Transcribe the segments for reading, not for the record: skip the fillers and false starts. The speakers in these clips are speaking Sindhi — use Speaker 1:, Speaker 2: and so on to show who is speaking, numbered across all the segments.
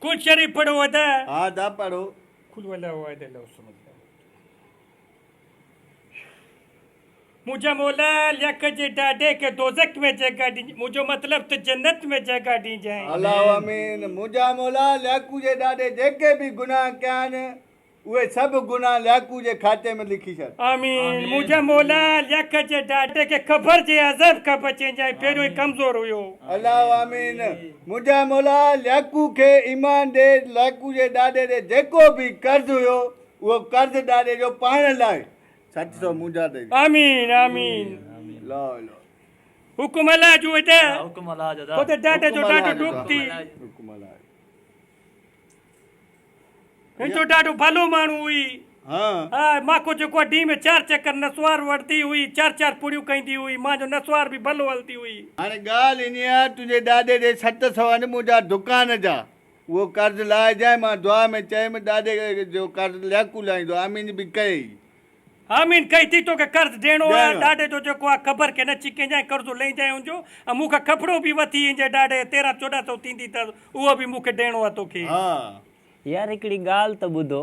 Speaker 1: قل شريف پڙهو ادا.
Speaker 2: ها ادا پڙهو.
Speaker 1: قل هو الله احد الله الصمد لم يلد. منهنجا مولا ليک جي ڏاڏي کي دوزخ ۾ جڳهه ڏجين منهنجو مطلب ته جنت ۾ جڳهه ڏجين.
Speaker 2: الله آمين منهنجا مولا لياقو جي ڏاڏي جيڪي به گناهه ڪيا آهن اهي سڀ گناهه لياقو جي کاتي ۾ لکي ڇڏ.
Speaker 1: آمين منهنجا مولا ليک جي ڏاڏي کي قبر جي عذاب کان بچائجانء پهريون ئي ڪمزور هيو.
Speaker 2: الله آمين منهنجا مولا لياقو کي ايمان ڏي لياقو جي ڏاڏي تي جيڪو به قرض هيو اهو قرض ڏاڏي جو پاڻ لاهي 700 منهنجا ڏئي.
Speaker 1: آمين آمين.
Speaker 2: لا اله.
Speaker 1: حڪم الله جو ادا.
Speaker 3: حڪم الله جو ادا.
Speaker 1: خود ڏاڍي جو ڏاڍو ڏک ٿي.
Speaker 2: حڪم الله.
Speaker 1: هن جو ڏاڍو ڀلو ماڻهو هئي.
Speaker 2: ها.
Speaker 1: ها ماکو جيڪو آ ڏينهن ۾ چار چڪر نسوار وٺدي هئي چار چار پڙيون ڪندي هئي مان جو نسوار به ڀلو هلدي هئي.
Speaker 2: هاڻي ڳالهه انهي آ تنهنجي ڏاڏي ڏي 700 آهن منهنجا دڪان جا اهو قرض لاهجانء مان دعا ۾ چيم ڏاڏي جو قرض لياقو لاهيندو آمين به ڪيئي.
Speaker 1: آمين ڪئي ٿي توکي قرض ڏيڻو آ ڏاڏي جو جيڪو آ قبر کي نه ڇڪينجانء قرضو لهينجانء ان جو ۽ مون کان کپڙو به وٿي اينجي ڏاڏي 13 14 سئو ٿيندي ته اهو به مون کي ڏيڻو آ توکي.
Speaker 2: ها.
Speaker 4: يار هڪڙي ڳالهه ته ٻڌو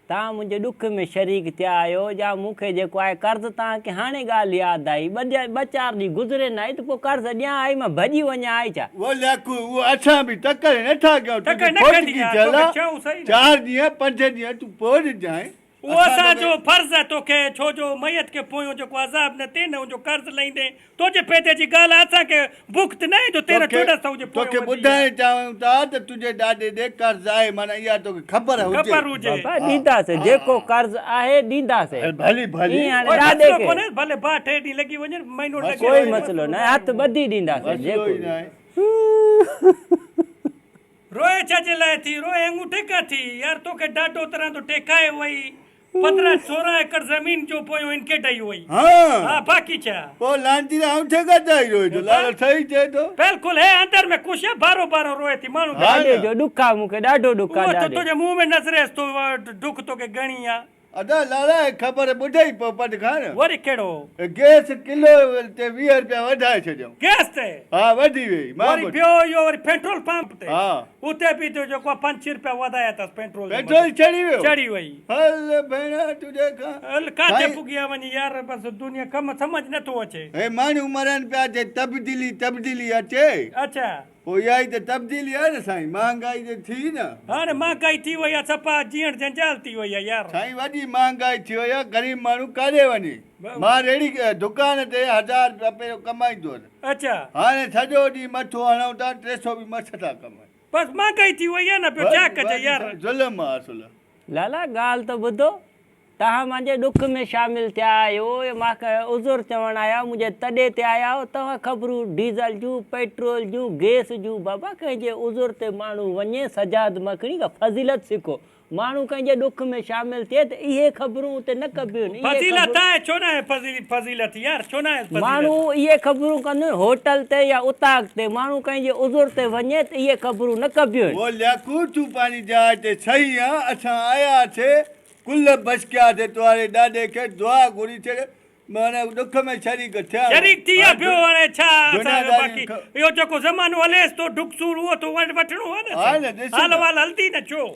Speaker 4: توهان منهنجي ڏک ۾ شريڪ ٿيا آهيو يا مون کي جيڪو آهي قرض توهان کي هاڻي ڳالهه ياد آئي ٻه ٻه چار ڏينهن گذري نه آئي ته پوء قرض ڏيان آئي مان ڀڄي وڃان آئي ڇا؟
Speaker 2: وو ليکو اهو اسان به تڪڙ نه ٿا ڪيون
Speaker 1: تڪڙ
Speaker 2: تنهنجي
Speaker 1: نه ڪندي
Speaker 2: فوتگي
Speaker 1: آ
Speaker 2: ٿيل
Speaker 1: توکي
Speaker 2: آ
Speaker 1: چئون صحيح نه.
Speaker 2: چار ڏينهن پنج ڏينهن تون پوء ڏجانء.
Speaker 1: اهو اسان جو فرض آهي توکي ڇو جو ميت کي پويون جيڪو عذاب نه ٿئي نه ان جو قرض لهيندين تنهنجي فيدي جي ڳالهه آهي اسان کي بک ته ناهي جو 13 14 سئو جي پويون
Speaker 2: توکي
Speaker 1: وڌي
Speaker 2: ٻڌائڻ
Speaker 1: آهي.
Speaker 2: چاهيون ٿا ته تنهنجي ڏاڏي ڏي قرض آهي معنيٰ اها توکي خبر هجي.
Speaker 1: خبر هجي.
Speaker 4: بابا ڏينداسين جيڪو قرض آهي ڏينداسين.
Speaker 2: ڀلي ڀلي.
Speaker 4: ائين هاڻي
Speaker 1: ڪوئي
Speaker 4: ڏاڏي
Speaker 1: مسئلو
Speaker 4: کي.
Speaker 1: ڪونهي ڀلي ٻه ٽي ڏينهن لڳي وڃن مهينو لڳي
Speaker 4: ڪوئي
Speaker 1: وڃي.
Speaker 4: مسئلو ناهي هٿ ٻڌي ڏينداسين
Speaker 2: مسئلو
Speaker 4: جيڪو
Speaker 2: ئي
Speaker 4: به.
Speaker 2: ناهي.
Speaker 1: روئي ڇا جي لاء ٿي؟ روئي انگوٺي کان ٿي. يار توکي ڏاڍو طرح تو ٽيڪائي وئي. 15 16 ايڪڙ زمين جو پويون هن کي ڏئي وئي. ها باقي ڇا؟
Speaker 2: پوء لعنتي ته انگوٺي کان ٿي روئي ٿو. لالا صحيح چئي ٿو.
Speaker 1: بلڪل هي اندر ۾ خوش آ بارو بارو روئي ٿي ماڻهو کي.
Speaker 4: ڏاڏي جو ڏک آ مون کي ڏاڍو ڏک آ
Speaker 1: اهو ته
Speaker 4: ڏاڏي.
Speaker 1: تنهنجي منهن ۾ نظريس ٿو ڏک توکي گهڻي آ.
Speaker 2: ادا لالا هي خبر ٻڌئي پوپٽ خان.
Speaker 1: وري ڪهڙو؟
Speaker 2: گئس ڪلو تي 20 رپيا وڌائي ڇڏيائون.
Speaker 1: گئس تي؟
Speaker 2: ها وڌي ويئي. مان
Speaker 1: وري ٻيو اهو وري پيٽرول پمپ تي.
Speaker 2: ها.
Speaker 1: اتي به ته جيڪو آ پنج ڇهه رپيا وڌايا اٿس پيٽرول جي مٿان.
Speaker 2: پيٽرول چڙهي ويو.
Speaker 1: چڙهي وئي.
Speaker 2: هل ڀيڻا تنهنجي کان.
Speaker 1: هل ڪاٿي پڳي آ وڃي يار بس دنيا ڪم سمجهه نٿو اچي.
Speaker 2: هي ماڻهو مرن پيا چي تبديلي تبديلي اچي.
Speaker 1: اڇا.
Speaker 2: پوء اها ئي ته تبديلي آهي نه سائين، مهانگائي ته ٿي نه.
Speaker 1: هاڻي مهانگائي ٿي وئي آهي صفا جيئڻ جنجال ٿي وئي آهي يار.
Speaker 2: سائين وڏي مهانگائي ٿي وئي آهي غريب ماڻهو ڪاڏي وڃي. مان ريڙهي دڪان تي هزار رپيا پهريون ڪمائيندو هوس.
Speaker 1: اڇا.
Speaker 2: هاڻي سڄو ڏينهن مٿو هڻون ٿا 300 به مس ٿا ڪمايون.
Speaker 1: بس مهانگائي ٿي وئي آهي نه ٻيو ڇا ڪجي يار.
Speaker 2: ظلم آهي اصل.
Speaker 4: لالا ڳالهه ته ٻڌو. توهان مانجي ڏک ۾ شامل ٿيا آهيو ۽ مان کي عذر چوڻ آيا آهيو، منهنجي تڏي تي آيا آهيو، توهان خبرون ڊيزل جون، پيٽرول جون، گئس جون، بابا ڪنهن جي عذر تي ماڻهو وڃي سجاد مکڻي کان فضيلت سکو، ماڻهو ڪنهن جي ڏک ۾ شامل ٿئي ته اهي خبرون اتي نه ڪبيون آهن، اهي
Speaker 1: فضيلت
Speaker 4: خبرون.
Speaker 1: آهي ڇو ناهي فضيلت يار ڇو ناهي فضيلت.
Speaker 4: ماڻهو اهي خبرون ڪنديون آهن هوٽل تي يا اوطاق تي، ماڻهو ڪنهن جي عذر تي وڃي ته اهي خبرون نه ڪبيون آهن.
Speaker 2: او لياقو تون پنهنجي جاء تي صحيح آن، اسان آياسي ڪل بشڪيا ٿي تواري ڏاڏي کي دعا گهري ڇڏ معنيٰ ڏک ۾ شريڪ ٿيا
Speaker 1: شريڪ ٿي ويا ٻيو هاڻي ڇا اسان کي باقي اهو جيڪو زمانو هليس ٿو ڏک سور اهو ٿو وٺڻو آهي نه سائين حال احوال هلدي نه ڇو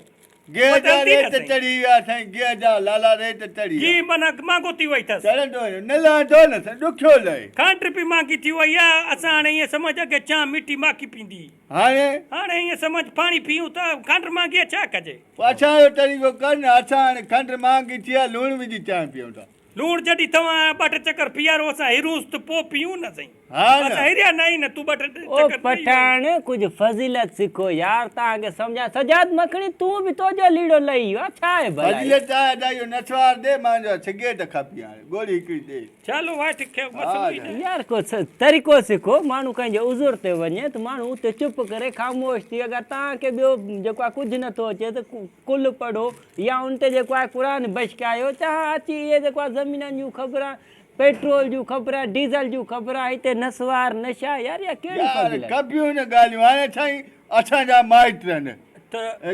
Speaker 2: گيهه جا ريٽ چڙهي ويا سائين گيهه جا لالا ريٽ چڙهي ويا
Speaker 1: گيهه معنيٰ مهانگو ٿي وئي اٿس
Speaker 2: چڙهندو نه لهندو نه سائين ڏکيو لهي.
Speaker 1: کنڊ به مهانگي ٿي وئي آهي اسان هاڻي ائين سمجهه اڳي چانهه مٺي ماکي پيندي
Speaker 2: هاڻي
Speaker 1: هاڻي ائين سمجهه پاڻي پيئون ٿا کنڊ مهانگي آهي ڇا ڪجي.
Speaker 2: پوء اسان جو طريقو ڪر نه اسان هاڻي کنڊ مهانگي ٿي آهي لوڻ وجهي چانهه پيئون ٿا.
Speaker 1: لوڻ جڏهن توهان ٻه ٽي چڪر پيارو اسان هرونس ته پوء پيئون نه سائين.
Speaker 2: ها نه.
Speaker 1: اسان هريا نه آهيون نه تون ٻه ٽي
Speaker 4: او
Speaker 1: چڪر پي
Speaker 4: پٺاڻ ڪجهه فضيلت سکو يار توهان کي سمجهان سجاد مکڻي تون به تو جو ليڙو لهي ويو آهي ڇا آهي ڀلا هي.
Speaker 2: فضيلت آهي ادا اهو نسوار ڏي مان جو سگريٽ کپي هاڻي ڳوڙهي هڪڙي ڏي.
Speaker 1: چالو واٺ کي مسئلو ئي نه.
Speaker 4: يار ڪو طريقو سکو ماڻهو ڪنهن جي عذر تي وڃي ته ماڻهو اتي چپ ڪري خاموش ٿي اگر توهان کي ٻيو جيڪو آهي ڪجهه نٿو اچي ته قل پڙهو يا ان تي جيڪو آهي قرآن بشڪايو چاهه اچي اهي جيڪو آهي زمينن جون خبران پيٽرول جون خبران ڊيزل جون خبران هتي نسوار نشا يار اها ڪهڙي
Speaker 2: يار
Speaker 4: فضيلت.
Speaker 2: ڪبيون نه ڳالهيون هاڻي سائين اسان جا مائٽ آهن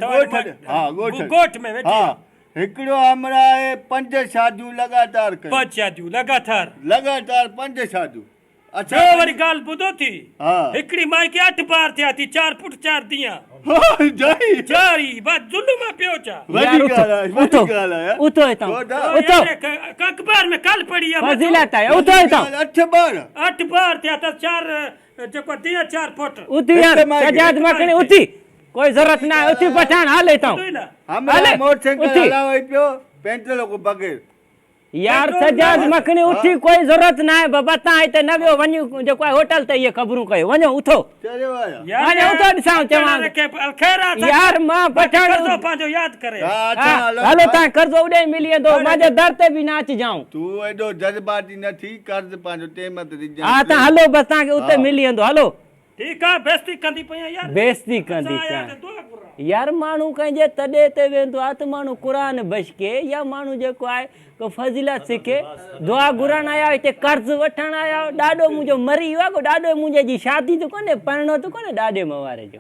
Speaker 2: ڳوٺ ها ڳوٺ
Speaker 1: ڳوٺ ۾ ويٺي
Speaker 2: ها هڪڙو همراهه پنج شاديون لڳاتار ڪيون.
Speaker 1: پنج شاديون لڳاتار.
Speaker 2: لڳاتار پنج شاديون. اڇا
Speaker 1: ٻيو وري ڳالهه ٻڌو ٿي.
Speaker 2: ها.
Speaker 1: هڪڙي مائي کي اٺ ٻار ٿيا ٿي، چار پٽ چار ڌيئان.
Speaker 2: ها جائي.
Speaker 1: جاري با ظلم آ پيو ڇا.
Speaker 2: وڏي ڳالهه آهي وڏي ڳالهه آهي.
Speaker 4: اٿو هتان اٿو.
Speaker 1: اخبار ۾ ڪل پڙهي آ.
Speaker 4: فضيلت آهي اٿو هتان.
Speaker 2: اٺ ٻار.
Speaker 1: اٺ ٻار ٿيا اٿس چار جيڪو دينهن چار پٽ.
Speaker 4: اٿي يار سجاد مکڻي اٿي ڪوئي ضرورت نه آهي اٿي پٺاڻ هل هتان.
Speaker 2: همراهه موٽر سائيڪل هلاوي پيو پيٽرول کان بغير.
Speaker 4: يار سجاد مکڻي اٿي ڪوئي ضرورت ناهي بابا تان هتي نه ويو وڃي جيڪو آهي هوٽل تي اهي خبرون ڪيو وڃو اٿو وڃو اٿو ڏسان چوان يار مان پٺاڻ هلو تان قرضو اڏي ملي ويندو مانجي در تي به نه اچجائون.
Speaker 2: تون ايڏو جذباتي نه ٿي قرض پنهنجو ٽيم تي ڏجان.
Speaker 4: ها تان هلو بس تان کي اتي ملي ويندو هلو.
Speaker 1: ٺيڪ آ بيستي ڪندي پئي آهين يار.
Speaker 4: بيستي ڪندي پئي آهين يار ماڻهو ڪنهن جي تڏي تي ويندو آهي ته ماڻهو قرآن بشڪي يا ماڻهو جيڪو آهي ڪو فضيلت سکي دعا گهرڻ آيا آهيو هتي قرض وٺڻ آيا آهيو ڏاڏو منهنجو مري ويو آهي ڪو ڏاڏو منهنجي جي شادي ته ڪونهي پرڻو ته ڪونهي ڏاڏي مواري جو.